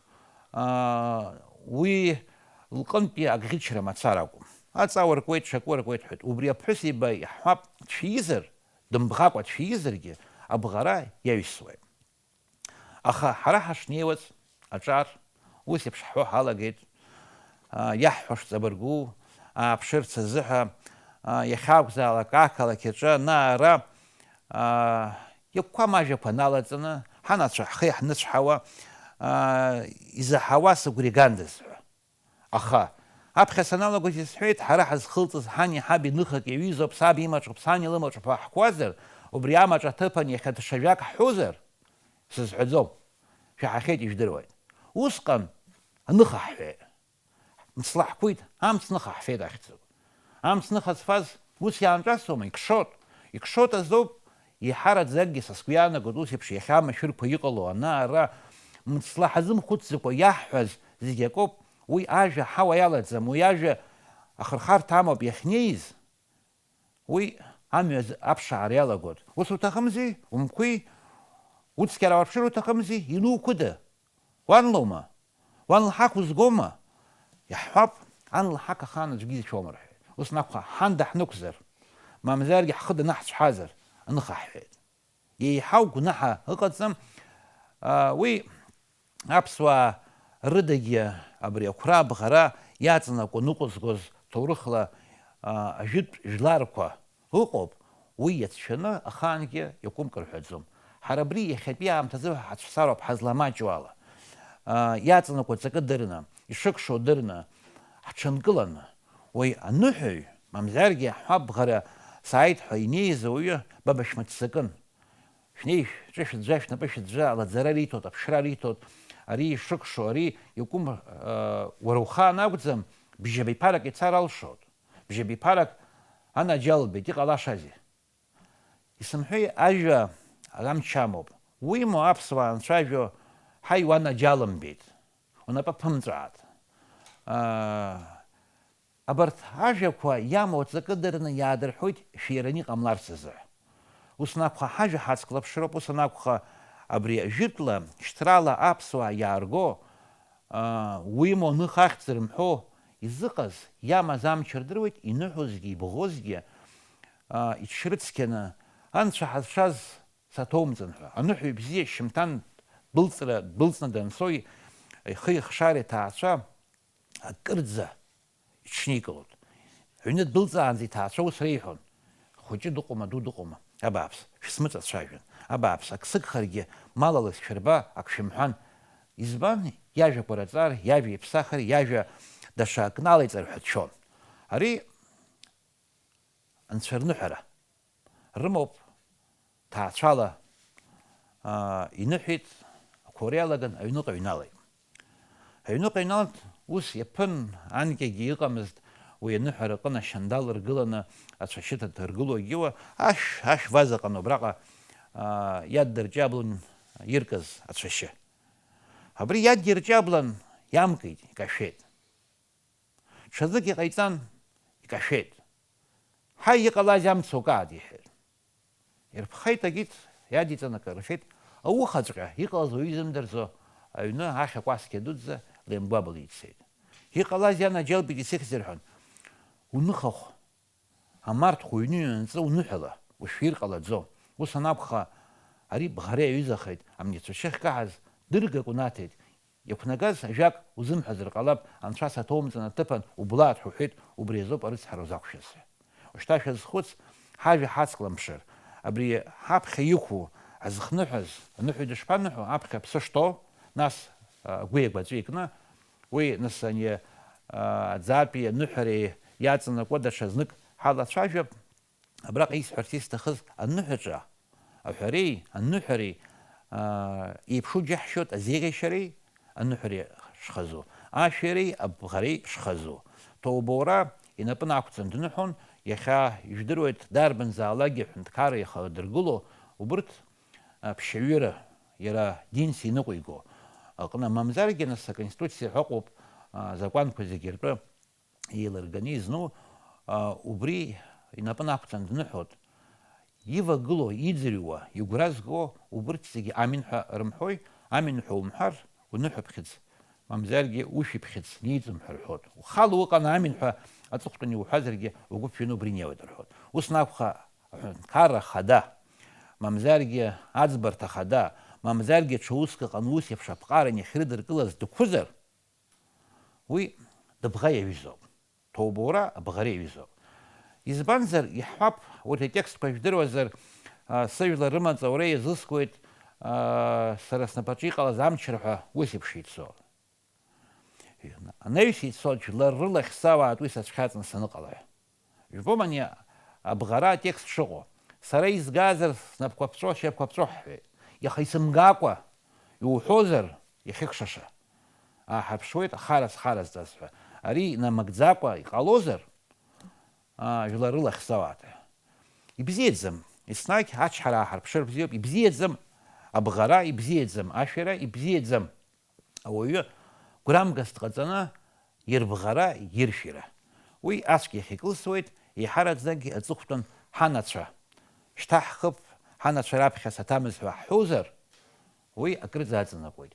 Аа, уи лҟынтәи агӷьычра мацара акәым. Аҵа уаркуеит, ҽакы уаркуеит ҳәа. Убри аԥҳәыс иба иаҳҳәап, дшәизар, дымбӷакәа дшәизаргьы, абӷара иаҩсуеит. Аха ҳара ҳашнеиуаз, аҿар, ус еиԥш ҳҳәо ҳалагеит, аа, иаҳҳәо шҵабыргу, ааԥшырц азыҳәа, аа, иахьакәзаалак ақалақь аҿы ана-ара, аа, иакәқәам ажәақәа налаҵаны, ҳанацәа ҳхы иаҳныцәҳауа, аа, изаҳауа сыгәра игандаз ҳәа. Аха, аԥхьа саналагоз исҳәеит, ҳара ҳазхылҵыз ҳани ҳаби ныхак иаҩызоуп, саб имаҿуп, сан илымаҿуп ҳәа ҳҳәозар, убри амаҿ аҭыԥан иахьа даҽа жәак ҳҳәозар, сызҳәаӡом, шәаҳахьеит, ижәдыруеит. Усҟан аныха ҳҳәеит. Мцла ҳкуеит, амцныха ҳфеит ахьӡуп. Амцныха зфаз ус иаанҿасуама, икшот. Икшот азоуп, еиҳараӡакгьы са сгәы иаанагоит ус еиԥш иахьа амашәырқәа иҟало, ана-ара, мцла ҳазымхәыцӡакәа иаҳҳәаз зегь акоуп, уи ажәа ҳауа иалаӡам, уи ажәа ахырхарҭа амоуп иахьнеиз, уи амҩа аԥшаара иалагоит. Ус уҭахымзи, умқәи, уцқьара уарԥшыр уҭахымзи, инуқәыда? Уан лоума? Уан лҳақ узгома? Иаҳҳәап, ан лҳақ ахаан аӡәгьы изшәом рҳәеит. Ус анакәха, ҳан даҳнықәзар, мамзаргьы ҳхы данаҳцәҳазар, аныха ҳҳәеит. Еиҳау гәнаҳа ыҟаӡам, аа, уи аԥсуаа рыдагьы абри ақәра абӷара иаҵанакуа ныҟәызгоз ҭоурыхла, аа, ажәытә жәларқәа ыҟоуп, уи иацәшәаны ахаангьы иакәымкыр ҳәаӡом. Ҳара абри иахьатәи аамҭазы ҳацәцароуп ҳазламаҷу ала. Аа, иаҵанакуа ҵакы дырны, ишыкшо дырны, ҳҽынкыланы, уи аныҳәаҩ, мамзаргьы ҳҳәап, бӷара сааит ҳәа инеиз ауаҩы бабашә мыццакын. Шәнеи, шәҿы шәыӡәӡәа, шәнапы шәыӡәӡәа, алаӡара риҭоит, аԥшра риҭоит, ари ишыкшо, ари иакәым, аа, уара ухаан акәӡам, бжьабиԥарак ицар алшоит. Бжьабиԥарак анаџьалбеит, иҟалашазеи? Исымҳәеи, ажәа амч амоуп. Уимоу аԥсуаа анцәажәо, ҳаи, уанаџьалымбеит, унапы ԥымҵәаат. Аа, абарҭ ажәақәа иамоу аҵакы дырны иаадырҳәоит шәираны иҟамларц азы. Ус анакәха, ҳажәа ҳацклаԥшроуп, ус анакәха, абри ажәытәла шьҭрала аԥсуаа иаарго, аа, уимоу ных ахьӡ рымҳәо изыҟаз, иамаз амч рдыруеит, иныҳәозгьы, ибӷозгьы, аа, иҽрыцқьаны, анцәа ҳазшаз саҭоумҵан ҳәа. Аныҳәаҩ бзиа шьымҭан дәылҵра, дәылҵны данцо, ихы ихшара иҭаацәа акырӡа иҽникылоит. Аҩны дәылҵаанӡа иҭаацәа ус реиҳәон, хәыҷы дыҟоума, ду дыҟоума, абааԥс, шәсмыҵацәажәан, абааԥс, ак сыгхаргьы, малала сшәырба, ак шәымҳәан. Избан? Иажәақәа раҵар, иажәа иԥсахыр, иажәа даҽа акы налеиҵар ҳәа дшәон. Ари анцәа рныҳәара рымоуп, ҭаацәала, аа, иныҳәеит, ақәора иалаган аҩныҟа иҩналеит. Аҩныҟа иҩналт, ус иаԥын, анкьагьы иҟамызт, уи аныҳәара аҟын ашьандал ргыланы ацәашьы ҭадыргыло егьиуа, ашә, ашә ваза ҟаны убраҟа, аа, иаддырҷаблон иркыз ацәашьы. Абри иадирҷаблан, иамкит, икашәеит. Ҽазнык иҟаиҵан, икашәеит. Ҳаи, иҟалазеи, амца укаат, иҳәеит. Ирԥхеит агьыҭ, иадиҵан акы рҳәеит, аухаҵәҟьа, иҟалаз уаҩы изымдырӡо, аҩны ахь акәасқьа дуӡӡа леимгәабыло ицеит. Иҟалазеи, анаџьалбеит, исыхьзеи рҳәан, уныхахә, амарҭхә уҩны ианҵы уныҳәала, ушәир ҟалаӡом. Ус анакәха, ари бӷара иаҩызахеит, амни ацәашьы ахькаҳаз дыргак унаҭеит, иақәнагаз ажәак узымҳәазар ҟалап, анцәа саҭоумҵан аҭыԥан ублаат ҳәа уҳәеит, убри азоуп арыцҳара узақәшәаз ҳәа. Ушьҭа шәазхәыц, ҳажәа ҳацкламԥшыр, абри ҳаԥхьа иқәу ҳазхныҳәаз, аныҳәаҩ дышԥаныҳәо, аԥхьа аԥсы шҭоу, нас, а, агәи агәаҵәеи икны, уи, нас, ани, а, аӡатәи аныҳәареи иаҵанакуа даҽа знык ҳалацәажәап. Абраҟа исҳәарц исҭахыз аныҳәаҿа, аҳәареи, аныҳәареи, аа, еиԥшу џьаҳшьоит азеиӷьашьареи аныҳәареи шхазу, ашәареи абӷареи шхазу. Ҭоубоура инапы нақәҵан дныҳәон, иахьа ижәдыруеит, дарбанзаалакгьы аҳәынҭқарра ихадыргыло, убырҭ, а, ԥшьаҩыра, иара динс иныҟәиго аҟны, мамзаргьы, нас, аконституциа ҳәа ыҟоуп, а, азакәанқәа зегьы ртәы еилырганы изну, а, убри инапы нақәҵан дныҳәоит. Ивагылоу, иӡырҩуа, игәра зго убырҭ зегьы амин ҳәа рымҳәои, амин ҳәа умҳәар, уныҳәаԥхьыӡ, мамзаргьы ушәиԥхьыӡ ниҵым ҳәа рҳәоит. Ухала уҟан амин ҳәа аҵыхәтәан иуҳәазаргьы, угәы ԥжәаны убри неуеит рҳәоит. Ус анакәха, аҳәынҭқарра хада, мамзаргьы аӡбарҭа хада, мамзаргьы ҽа уск ыҟан ус еиԥш аԥҟаран иахьрыдыркылаз дықәызар, уи дыбӷа иаҩызоуп. Ҭоубоура абӷара иаҩызоуп. Избанзар, иаҳҳәап, урҭ атекстқәа жәдыруазар, а, сыжәлар рымаҵ аура иазыскуеит, а, сара снапаҿы иҟалаз амчра ҳәа ус еиԥш ицо. Анаҩс ицо, жәлар рылахь сауаат, уи сацәхьаҵны саныҟала ҳәа. Жәбома ани абӷара атекст шыҟоу? Сара изгазар, снапқәа ԥҵәо, шьапқәа ԥҵәо ҳҳәеит. Иаха исымгакәа, иуҳәозар, иахьыкшаша. Ааҳарԥшуеит, ахара зхаразҵаз ҳәа. Ари инамыгӡакәа иҟалозар, аа, жәлар рылахь сауаат ҳәа. Ибзиаӡам, еснагь ачҳара ааҳарԥшыр бзиоуп, ибзиаӡам абӷара, ибзиаӡам ашәара, ибзиаӡам. Ауаҩы гәрамгас дҟаҵаны ирбӷара, иршәира. Уи ацәгьа иахьакылсуеит, еиҳараӡакгьы аҵыхәтәан ҳанацәа. Шьҭа ҳхыԥ ҳанацәа раԥхьа саҭамыз ҳәа ҳҳәозар, уи акырӡа аҵанакуеит.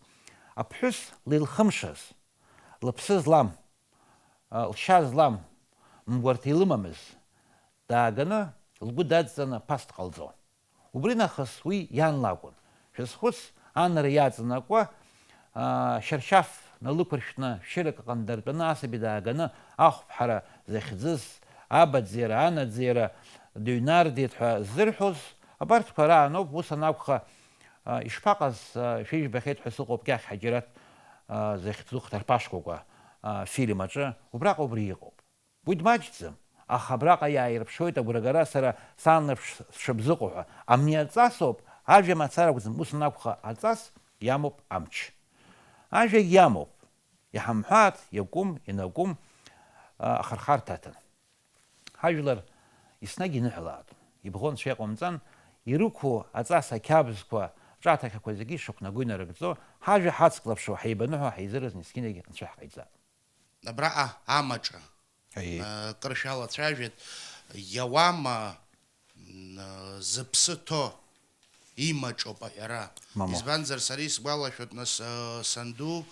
Аԥҳәыс лилхымшаз, лыԥсы злам, а, лшьа злам, мгәарҭа илымамыз, дааганы лгәы дадҵаны ԥас дҟалҵо. Убри нахыс уи иан лакәын. Шәазхәыц, анара иаҵанакуа, аа, шьаршьаф налықәыршәны, шәшьырак аҟны дартәаны асаби дааганы ахәԥҳара захьӡыз, абаӡӡеира, анаӡӡеира дыҩнардеит ҳәа ззырҳәоз, абарҭқәа рааноуп, ус анакәха, аа, ишԥаҟаз, аа, шәижәбахьеит ҳәа сыҟоуп Кьахь Ҳаџьараҭ, аа, захьӡу Хҭарԥа шкәакәа, аа, фильм аҿы, убраҟа убри иҟоуп. Уи дмаҷӡам, аха абраҟа иааирԥшуеит агәрагара сара сан лаԥш сшыбзыҟоу ҳәа. Амни аҵасоуп, ажәа мацара акәӡам, ус анакәха аҵас иамоуп амч. Ажәагь иамоуп, иҳамҳәааит, иакәым, ианакәым, а, ахырхарҭа аҭан. Ҳажәлар еснагь иныҳәалааит, ибӷо анцәа иҟамҵан, ирықәу аҵас ақьабзқәа, ҿаҭахьақәа зегьы ишақәнаго инарыгӡо, ҳажәа ҳацклаԥшуа, ҳаибаныҳәо, ҳаизыразны есқьынагь анцәа ҳҟаиҵап. Абраҟа амаҿы, Аиеи. Э, кыр шәалацәажәеит, иауама, зыԥсы ҭоу имаҿоуп аҳәара. Мамоу. Избанзар, сара исгәалашәоит, нас, санду,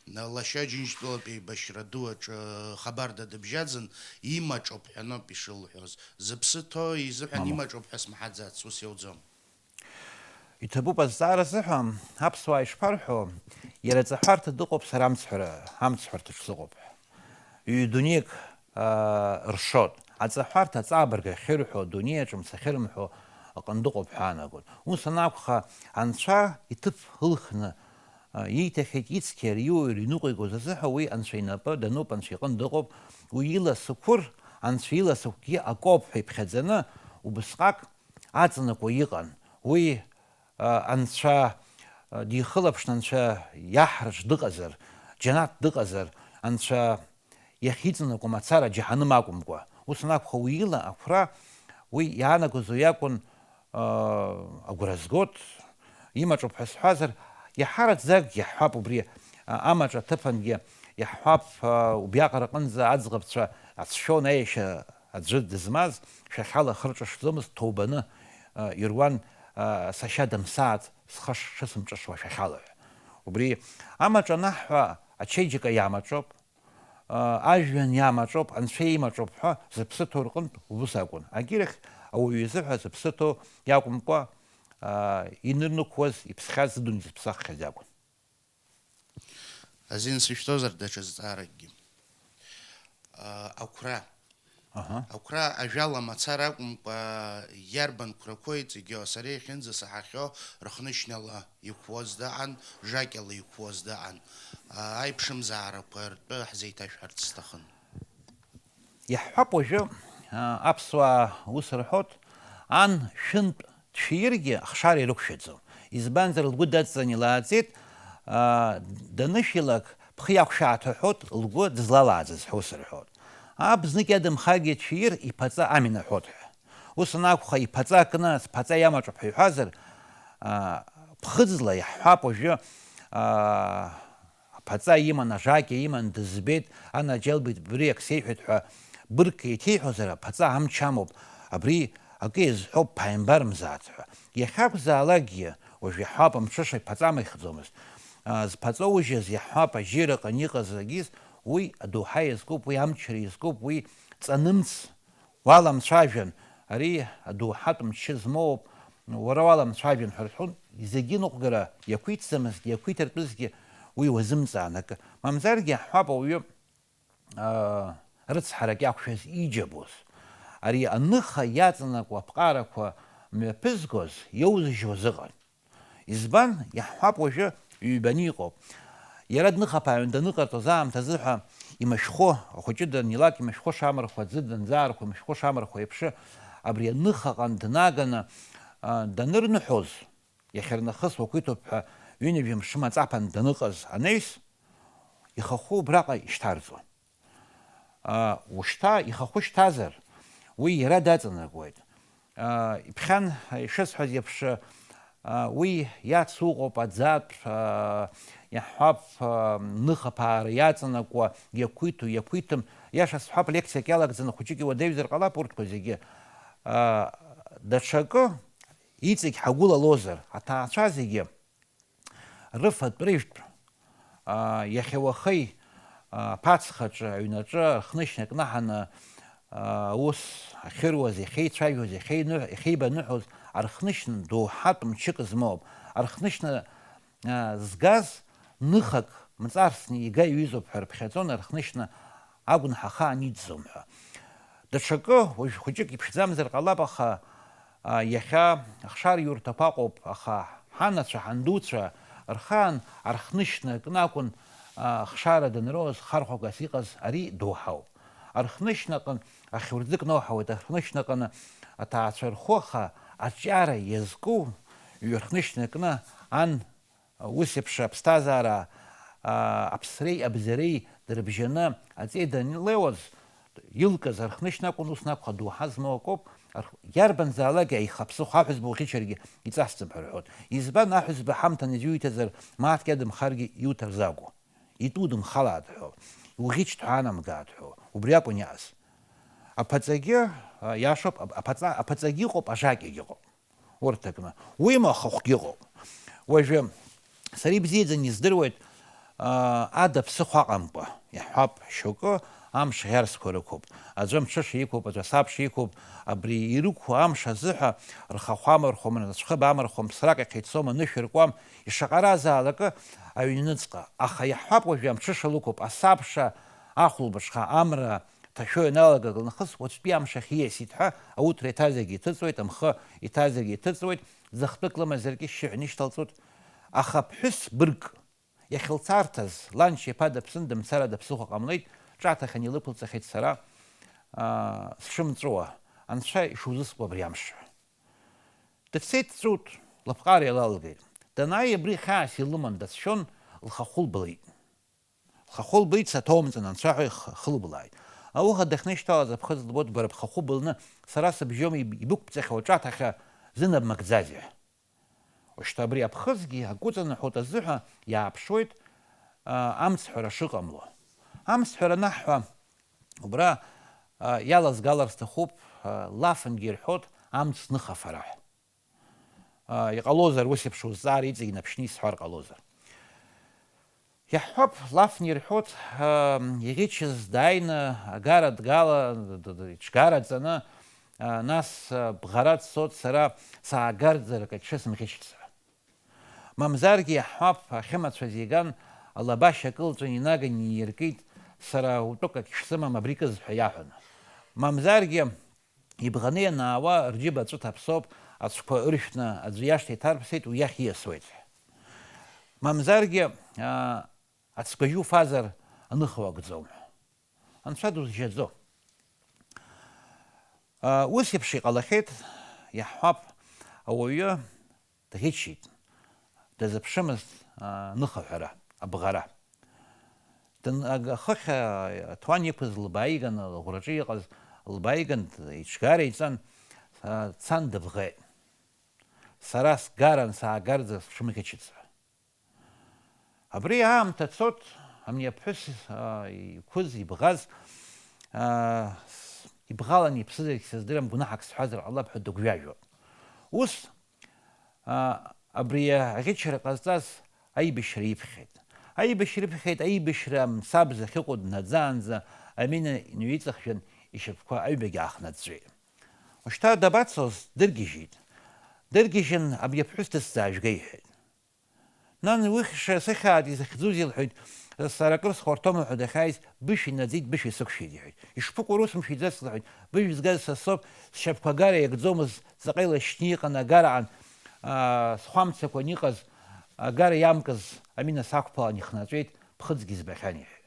лашьа Џьынџьтәылатә еибашьра ду аҿы хабарда дыбжьаӡын, имаҿоуп ҳәа ноуп ишылҳәоз. Зыԥсы ҭоу изыҳәан Мамоу. Имаҿоуп ҳәа смаҳаӡац, ус иауӡом. Иҭабуп азҵаара азыҳәа, аԥсуаа ишԥарҳәо, иара аҵаҳәарҭа дыҟоуп, сара амцҳәара, амцҳәарҭаҿ сыҟоуп ҳәа. Ҩ-дунеик, аа, ршоит. Аҵаҳәарҭа аҵабырг ахьырҳәо, адунеи аҿы мца ахьырымҳәо аҟны дыҟоуп ҳәа аанагоит. Ус анакәха, Анцәа иҭыԥ ылхны, аа, ииҭахьеит ицқьа иариуа иныҟәигоз азыҳәа уи Анцәа инапы дануп, Анцәа иҟны дыҟоуп. Уи иласақәыр, Анцәа иласақәгьы акоуп ҳәа иԥхьаӡаны, убысҟак аҵанакуа иҟан. Уи, а, Анцәа, а, дихылаԥшны Анцәа иаҳраҿ дыҟазар, џьанаҭ дыҟазар, Анцәа иахьиҵанакуа мацара џьаҳаным акәымкәа. Ус анакәха, уи ила ақәра, уи иаанагоз уи акәын, а, агәра згот, имаҿуп ҳәа сҳәазар, иаҳараӡак иаҳҳәап убри, а, амаҿ аҭыԥангьы, иаҳҳәап, а, убриаҟара аҟынӡа аӡӷабцәа ацәшәон аиашьа аӡәы дызмаз, шәахьала хырҿышӡомызт, ҭоубаны, а, ируан, а, сашьа дымсаац, схы шысымҿышуа шәахьала ҳәа. Убри амаҿ анаҳҳәа, ачеиџьыка иамаҿоуп, а, ажәҩан иамаҿоуп, анцәа имаҿоуп ҳәа зыԥсы ҭоу рҟынтә убыс акәын. Агьырахь ауаҩы изыҳәа зыԥсы ҭоу иакәымкәа, а, инырнықәуаз, иԥсхьаз, зыдунеи зыԥсаххьаз иакәын. Азин сышәҭозар даҽа зҵааракгьы. Аа, ақәра. Аҳа. Ақәра ажәала мацара акәымкәа, иарбан қәрақәоу иҵегьы, сара иахьынӡасаҳахьоу, рхнышьнала иқәуаз дыҟан, жакьала иқәуаз дыҟан. Аа, аиԥшымзаарақәа ртәы ҳзеиҭашәҳәарц сҭахын. Иаҳҳәап уажәы, аа, аԥсуаа ус рҳәоит, ан шәынтә дшәииргьы ахшара ирықәшәаӡом. Избанзар, лгәы дадҵан илааӡеит, аа, данышәилак, бхы иақәшәааит ҳәа ҳәоит, лгәы дызлалааӡаз ҳәа ус рҳәоит. Аб знык иадамхаргьы дшәиир, иԥаҵа амина ҳәоит ҳәа. Ус анакәха, иԥаҵа кны, сԥаҵа иамаҿуп ҳәа иҳәазар, аа, ԥхыӡла иаҳҳәап уажәы, аа, Аԥаҵа иман, ажакьа иман, дызбеит, анаџьалбеит, бри ак сеиҳәеит ҳәа быргк еиҭеиҳәозар, аԥаҵа амч амоуп, абри акы иазҳәоуп, ԥааимбармзааит ҳәа. Иахьакәзаалакгьы, уажә иаҳҳәап, амҽыша иԥаҵа амыхьӡомызт. А, зԥаҵоужьыз иаҳҳәап, ажьира ҟан иҟаз агьыс, уи адоуҳа иазкуп, уи амчра иазкуп, уи ҵанымц. Уаламцәажәан, ари адоуҳатә мчы змоуп, уара уаламцәажәан ҳәа рҳәон, зегьы ныҟәгара иақәиҭӡамызгьы, иақәиҭыртәызгьы уи уазымҵаан акы. Мамзаргьы иаҳҳәап ауаҩы, аа, рыцҳарак иақәшәаз иџьабоз. Ари аныха иаҵанакуа аԥҟарақәа мҩаԥызгоз, иоузыжьуаз ыҟан. Избан, иаҳҳәап, уажәы ҩбаны иҟоуп. Иара дныхаԥааҩын даныҟарҵоз аамҭазы ҳәа имышәхәо, ахәыҷы данилак имышәхәы шамырхәо, аӡы данзаархәо имышәхәы шамырхәо еиԥш, абри аныхаҟан днаганы, а, данырныҳәоз, иахьарнахыс уақәиҭуп ҳәа ҩынҩажәа мшы маҵаԥан даныҟаз анаҩс, ихахәы убраҟа ишьҭарҵон. А, ушьҭа, ихахәы шьҭазар, уи иара даҵанакуеит. А, иԥхьан, ишысҳәаз еиԥш, а, уи иацуҟоуп аӡатә, а, иаҳҳәап, а, ныхаԥаара иаҵанакуа, иақәиҭу, иақәиҭым, иаша сҳәап, лекциак иалагӡаны хәыҷык иуадаҩзар ҟалап урҭқәа зегьы. А, даҽакы иҵегь ҳагәылалозар, аҭаацәа зегьы рыфатә-рыжәтә, аа, иахьа уахеи, аа, аԥацхаҿы, аҩнаҿы рхнышьна кнаҳаны, аа, аус ахьыруаз, иахьеицәажәоз, иахьеины-, иахьеибаныҳәоз, архнышьна доуҳатә мчык змоуп. Архнышьна, аа, згаз ныхак мҵарсны ига иҩызоуп ҳәа рыԥхьаӡон, архнышьна агәнаҳа ахаан иӡӡом ҳәа. Даҽакы, уажә хәыҷык иԥшӡамзар ҟалап, аха, а, иахьа ахшара иурҭақәа ыҟоуп, аха ҳанацәа, ҳандуцәа рхаан архнышьна акны акәын, а, ахшара данроуаз хархәагас иҟаз ари доуҳауп. Архнышьнаҟын ахьурӡы кноуҳауеит, архнышьнаҟны аҭаацәа рхәы, аха аҿиара иазку ҩархнышьна акны ан Ус еиԥш аԥсҭазаара, аа, аԥсреи абзареи дрыбжьаны аҵеи данлеиуаз, илкыз архнышьна акәын, ус акәха доуҳа змоу акоуп, арх-, иарбанзаалак аихаԥсыхә аҳәызба уӷьычаргьы иҵасӡам ҳәа рҳәоит. Избан, аҳәызба ҳамҭан изҩиҭазар, мааҭк иадымхаргьы иуҭар закәу? Итәу дымхалааит ҳәа, иуӷьычт ҳәа анамгааит ҳәа, убри акәын иааз. Аԥаҵагьы, а, иашоуп, ап-, аԥаҵа-, аԥаҵагьы ыҟоуп, ажакьагьы ыҟоуп. Урҭ акны. Уимоу ахахәгьы ыҟоуп. Уажәы сара ибзиаӡаны издыруеит, а, ада ԥсыхәа аҟамкәа, иаҳҳәап, шьоукы амш ӷьарцқәа рықәуп. Аӡәы амҽыша иқәуп, аӡәы асабша иқәуп, абри ирықәу амш азыҳәа рхахәы амархәума, рыцәхыба амархәума, ԥсрак иахьа ицома, нышә иркуам, ишаҟаразаалакы аҩныҵҟа. Аха иаҳҳәап, уажәы амҽыша лықәуп, асабша ахәылбыҽха амра ҭашәо ианалагак нахыс уаҵәтәи амш ахь ииасит ҳәа, ауҭра иҭазаргьы иҭыҵуеит, амхы иҭазаргьы иҭыҵуеит, ӡахтәык лымазаргьы шьшьыҳәа инышьҭалҵоит. Аха ԥҳәыс быргк иахьылцарҭаз, ланшьа иԥа даԥсын, дымцар ада ԥсыхәа ҟамлеит, ҿаҭахьан илықәылҵахьеит сара, аа, сшымҵәуа, анцәа ишузыскуа абри амш. Дцеит, дҵәыут, лыԥҟара еилалгеит. Данааи абри хьаас илыман дацәшәон, лхахәы лблит. Лхахәы лбеит, саҭоумҵан, анцәа ҳәа ихы-, хылблааит. Ауха дахьнышьҭалаз аԥхыӡ лбоит, бара бхахәы былны, сара сыбжьома иб-, ибықәҵахьоу аҿаҭахьа зынабмакӡазеи ҳәа. Ушьҭа абри аԥхыӡгьы агәыҵанаҳәоит азыҳәа иааԥшуеит, а, амцҳәара шыҟамло. Амцҳәара анаҳҳәа, убра, а, иалазгалар сҭахуп, а, лафынгьы ирҳәоит амц ныхафара ҳәа. А, иҟалозар, ус еиԥш узҵаара иҵегь наԥшьны исҳәар ҟалозар. Иаҳҳәап, лафны ирҳәоит, а, иӷьычыз дааины агара дгала, д-, д-, иҽгара ҵаны, а, нас, а, бӷара дцоит, сара саагарӡыр акаҿы сымӷьычцәа. Мамзаргьы иаҳҳәап, ахьымацәаз иган, алабашьа кылҵәан инаган ииркит, сара утәык акгьы шсымам абри кыз ҳәа иаҳәаны. Мамзаргьы ибӷаны ианаауа рџьыба аҵәы ҭаԥсоуп, ацәқәа ыршәны аӡәы иашҭа иҭарԥсеит, уи иахь ииасуеит ҳәа. Мамзаргьы, аа, ацгәажәы уфазар аныха уагӡом ҳәа. Анцәа дузжьаӡом. Аа, ус еиԥш иҟалахьеит, иаҳҳәап, ауаҩы дӷьычит, дазыԥшымызт, аа, ныхаҳәара, абӷара. Дын-, аг-, ахыхь, аа, аҭуан иқәыз лбааиган, лыӷәраҿы иҟаз лбааиган, иҽгара иҵан, аа, дцан дыбӷеит. Сара сгаран, саагарӡыр сҽымӷьычыцҳәа. Абри аамҭа цот, ани аԥҳәыс, аа, иқәыз, ибӷаз, аа, с-, ибӷалан иԥсызаргь сыздырам, гәнаҳак сҳәазар ҟалап ҳәа дыгәҩажәо. Ус, аа, абри аӷьычра ҟазҵаз аибашьра иԥхьеит. Аибашьра иԥхьеит, аибашьра мцабз ахьыҟоу днаӡаанӡа амина инаҩеиҵыхжәан, ишьапқәа аҩбагьы аахнаҵәҵәеит. Ушьҭа дабацоз, дыргьежьит. Дыргьежьын, абри аԥҳәыс дысзаажәга, иҳәеит. Нан, уи хьша сыхьаат, изахьӡузеи, лҳәеит, сара акыр схәарҭоума ҳәа дахьааиз, бышә инаӡеит, бышә исықәшәеит, иҳәеит. Ишԥыкәу, ус мшәиӡац, лҳәеит, быжә згаз са соуп, сшьапқәа агара иагӡомызт, ҵаҟа илашьны иҟан, агара аан, аа, схәамцақәан иҟаз, агара иамкыз амина сақәԥалан ихнаҵәеит, ԥхыӡгьы збахьан, иҳәеит.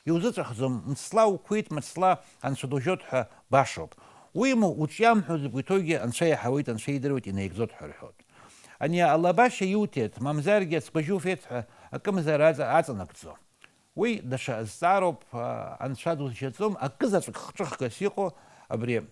Иузыҵәахӡом, мцла уқәит, мцла анцәа дужьоит ҳәа башоуп. Уимоу, уҿиамҳәо закә иҭоугьы анцәа иаҳауеит, анцәа идыруеит, инаигӡоит ҳәа рҳәоит. Ани алабашьа иуҭеит, мамзаргьы ацгәажьы уфеит ҳәа акымзар аҵа-, аҵанакӡом. Уи даҽа азҵаароуп, а, анцәа дузжьаӡом, акызаҵәык хҿыхгас иҟоу абри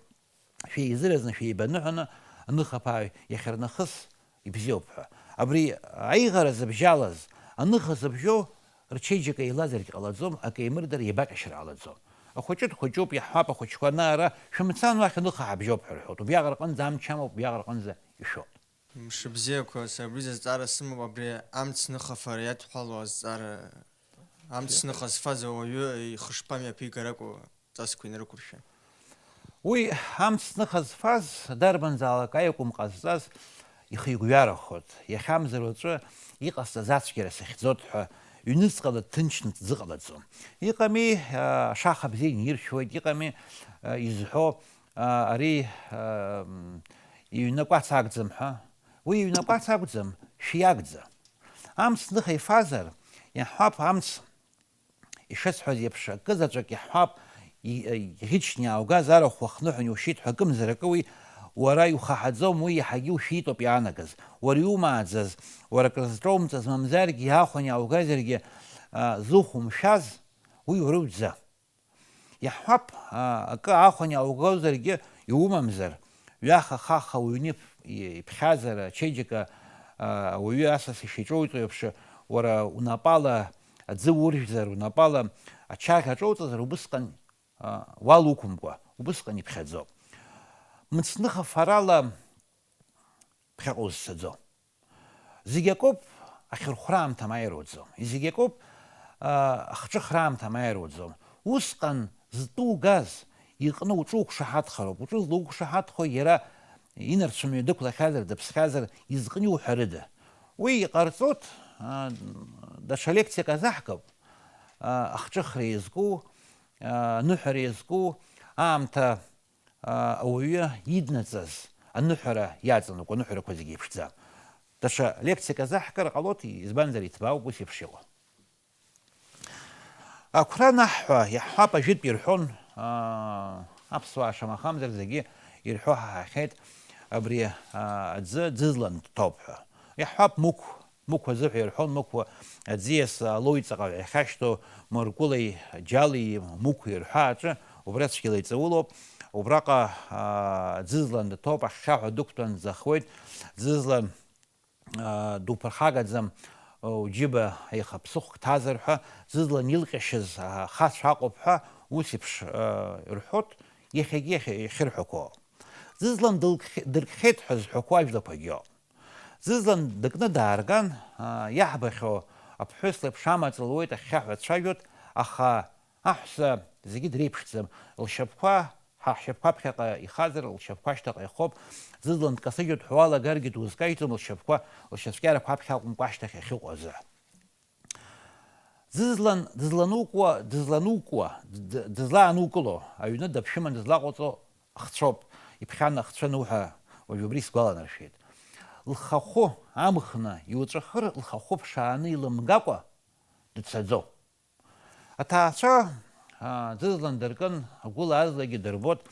шәеизыразны, шәеибаныҳәаны аныхаԥааҩ иахьарнахыс ибзиоуп ҳәа. Абри аиӷара зыбжьалаз, аныха зыбжьоу рчеиџьыка еилазаргь ҟалаӡом, акы еимырдара иабаҟьашьра ҟалаӡом. Ахәыҷы дхәыҷуп, иаҳҳәап, ахәыҷқәа ана-ара, шәымцан уахь аныха ҳабжьоуп ҳәа рҳәоит. Убриаҟара рҟынӡа амч амоуп, убриаҟара рҟынӡа ишәоит. Мшыбзиақәа, сара абри зызҵаара сымоуп, абри амц ныхафара иадҳәалоу азҵаара, амц ныха зфаз ауаҩы ихы шԥамҩаԥигаракәу? Ҵасқәа инарықәыршәан. Уи амц ныха зфаз, дарбанзаалак аиакәым ҟазҵаз ихы игәҩарахоит, иахьамзар уаҵәы иҟасҵаз ацәгьара сыхьӡоит ҳәа, ҩныҵҟала дҭынчны дзыҟалаӡом. Иҟами, а, ашаха бзиа иниршәуеит, иҟами, а, изҳәо, а, ари, а, м, иҩны акәац акәӡам ҳәа. Уи иҩны акәац акәӡам, шәиакәӡам. Амц ныха ифазар, иаҳҳәап, амц Ишысҳәаз еиԥш, акызаҵәык иаҳҳәап, и-, иӷьычны иааугаз арахә уахныҳәан иушьит ҳәа акымзар акы уи, уара иухаҳаӡом, уи иаҳагьы ушәитоуп иаанагаз. Уара иумааӡаз, уара акрызҿоумҵаз, мамзаргьы иаахәаны иааугазаргьы, а, зухәымшәаз, уи уара удәӡам. Иаҳҳәап, а, акы аахәаны иааугозаргьы иумамзар, ҩаха-хаха уҩны иԥ-, иԥхьазар, ачеиџьыка, а, ауаҩы асас ишиҿоуҵо еиԥш, уара унапала аӡы уржәзар, унапала ачаӷь аҿоуҵазар, убысҟан, а, уал уқәымкәа, убысҟан иԥхьаӡоуп. Мыцныха фарала ԥхьаҟа узцаӡом. Зегь акоуп, ахьырхәра аамҭа ма ируӡом. Зегь акоуп, а, ахҿыхра аамҭа ма ируӡом. Усҟан зтәы угаз иҟны уҿы уқәшаҳаҭхароуп. Уҿы злоуқәшаҳаҭхо иара инарцә мҩа дықәлахьазар, дыԥсхьазар, изҟны иуҳәарыда? Уи иҟарҵоит, а, даҽа лекциак азаҳкып, а, ахҿыхра иазку, а, аныҳәара иазку, аамҭа, а, ауаҩы иднаҵаз аныҳәара иаҵанакуа аныҳәарақәа зегьы еиԥшӡам. Даҽа лекциак азаҳкыр ҟалоит, избанзар, иҭбаауп ус еиԥш иҟоу. Ақәра анаҳҳәа, иаҳҳәап, ажәытә ирҳәон, аа, аԥсуаа шамахамзар зегьы ирҳәо ҳаҳахьеит, абри, аа, аӡы ӡызлан дҭоуп ҳәа. Иаҳҳәап, Мықә, Мықә азыҳәа ирҳәон, Мықә аӡиас алоуи ҵаҟаҳәа иахьашьҭоу Мыркәылеи Џьалеи Мықә ирҳәо аҿы убра цәгьала иҵаулоуп, убраҟа, аа, ӡызлан дҭоуп, ахьхьаҳәа дықәтәан дӡахуеит, ӡызлан, аа, дуԥырхагаӡам, уџьыба еихаԥсыхәк ҭазар ҳәа, ӡызлан илҟьашьыз, аа, хацәа аҟоуп ҳәа, ус еиԥш, аа, рҳәоит, иахьагьы иахьа-, иахьырҳәақәо. Ӡызлан дылкхе-, дыркхеит ҳәа зҳәақәо ажәлақәагьы ауп. Ӡызлан дыкны даарган, аа, иаҳбахьоу аԥҳәыс леиԥш амаҵ луеит, ахьхьаҳәа дцәажәоит, аха аҳәса зегьы дреиԥшӡам, лшьапқәа ҳа ҳшьапқәа аԥхьаҟа ихазар, лшьапқәа ашьҭаҟа ихоуп, ӡызлан дкасыжьуеит ҳәа уалагаргьы дузкажьӡом, лшьапқәа, лшьацәкьарақәа аԥхьа акәымкәа ашьҭахь ахьыҟоу азы. Ӡызлан, дызланукуа, дызланукуа, д-, дызлаанукыло, аҩны даԥшәыман дызлаҟоуҵо хцәоуп, иԥхьан ахцәа ануҳәа, уажә убри сгәаланаршәеит. Лхахәы амхны иуҵәахыр, лхахәы ԥшааны илымгакәа дцаӡом. Аҭаацәа, аа, ӡызлан дыркын, агәыла-азлагьы дырбот,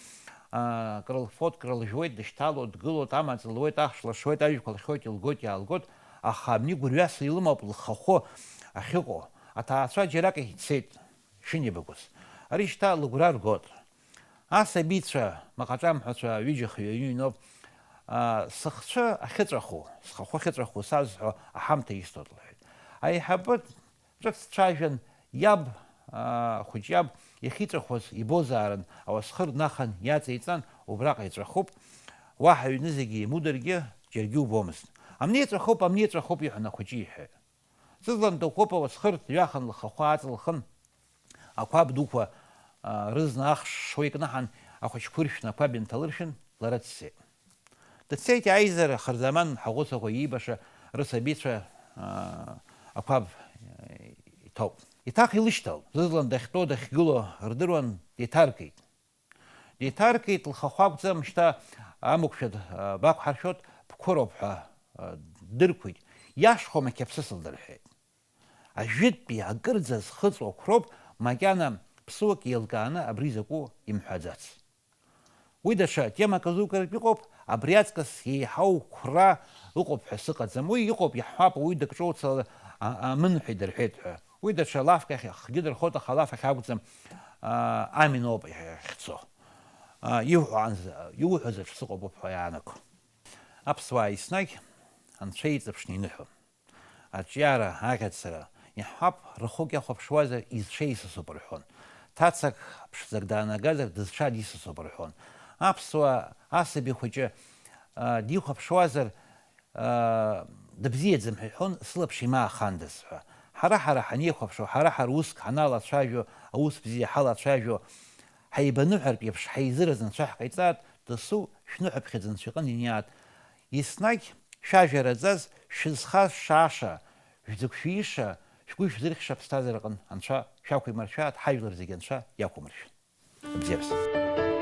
аа, крылфот, крылжәуеит, дышьҭалоит, дгылоит, амаҵ луеит, ахш лашуеит, ажәқәа лхьоит, илгоит, иаалгоит, аха абни гәырҩас илымоуп лхахәы ахьыҟоу. Аҭаацәа џьарак ицеит, шынеибакәыз. Ари шьҭа лыгәра ргот. Асабицәа, маҟаҿамҳәацәа, ҩыџьа хҩаҩы иноуп. Аа, сыхцәы ахьыҵәаху, схахәы ахьыҵәаху сазҳәо аҳамҭа исҭоит, лҳәеит. Аиҳабы ҿыц дцәажәан, иаб, аа, хәыҷ иаб иахьиҵәахуаз ибозаарын, ауасхыр днахан иаҵеиҵан, убраҟа иҵәахуп, уаҳа аҩны зегьы еимударгьы, џьаргьы убомызт. Амни иҵәахуп, амни иҵәахуп, иҳәан ахәыҷы иҳәеит. Ӡызлан дыӷәӷәоуп, ауасхыр дҩахан лхахәы ааҵылхын, ақәаб дуқәа, аа, рызна ахш шуа икнаҳан, ахәыҷқәа ыршәны ақәаб инҭалыршәын, лара дцеит. Дцеит, иааизар ахырзаман ҳаӷәыцәақәа иибаша рысабицәа, аа, ақәаб, э, иҭоуп. Иҭах илышьҭалт, ӡызлан дахьтәоу дахьгылоу рдыруан, деиҭаркит. Деиҭаркит, лхахәы акәӡам, шьҭа амықәшәа д-, а, бақәҳаршәоит, бқәыроуп ҳәа, а, дырқәит. Иашхом, ақьаԥсыс лдырҳәеит. Ажәытәтәи акырӡа зхыҵуа қәроуп, макьана ԥсуак еилкааны абри закәу имҳәаӡац. Уи даҽа темак азукыртә иҟоуп, абри аҵкыс еиҳау қәра ыҟоуп ҳәа сыҟаӡам. Уи иҟоуп, иаҳҳәап, уи дыкҿоуцала, а-, амынҳәа идырҳәеит ҳәа. Уи даҽа лафк ахь ахгьы дырхоит, аха лаф ахь акәӡам, аа, амин ауп иахьцо. Аа, иуҳәо анз-, иуҳәаз аҿы сыҟоуп ҳәа иаанаго. Аԥсуаа еснагь анцәа иҵаԥшны иныҳәон. Аҿиара, аӷьацара, иаҳҳәап, рахәык иахәаԥшуазар, изҽеисасуп рҳәон. Ҭацак, ԥшӡак даанагазар, дызҽадисасуп рҳәон. Аԥсуа асаби хәыҷы, аа, дихәаԥшуазар, аа, дыбзиаӡам ҳәа иҳәон, сылаԥш имаахандаз ҳәа. Ҳара-ҳара ҳанеихәаԥшуа, ҳара-ҳара уск ҳаналацәажәо, аус бзиа ҳалацәажәо, ҳаибаныҳәартә еиԥш ҳаизыразы анцәа ҳҟаиҵааит, дасу шәныҳәаԥхьыӡ анцәа иҟны иниааит. Еснагь шәажәа раӡаз, шәызхашшааша, шәӡык шәииша, шәгәы шәзырхьша аԥсҭазаараҟны анцәа шәақәимыршәааит, ҳажәлар зегьы анцәа иақәымыршәын. Абзиабзиа.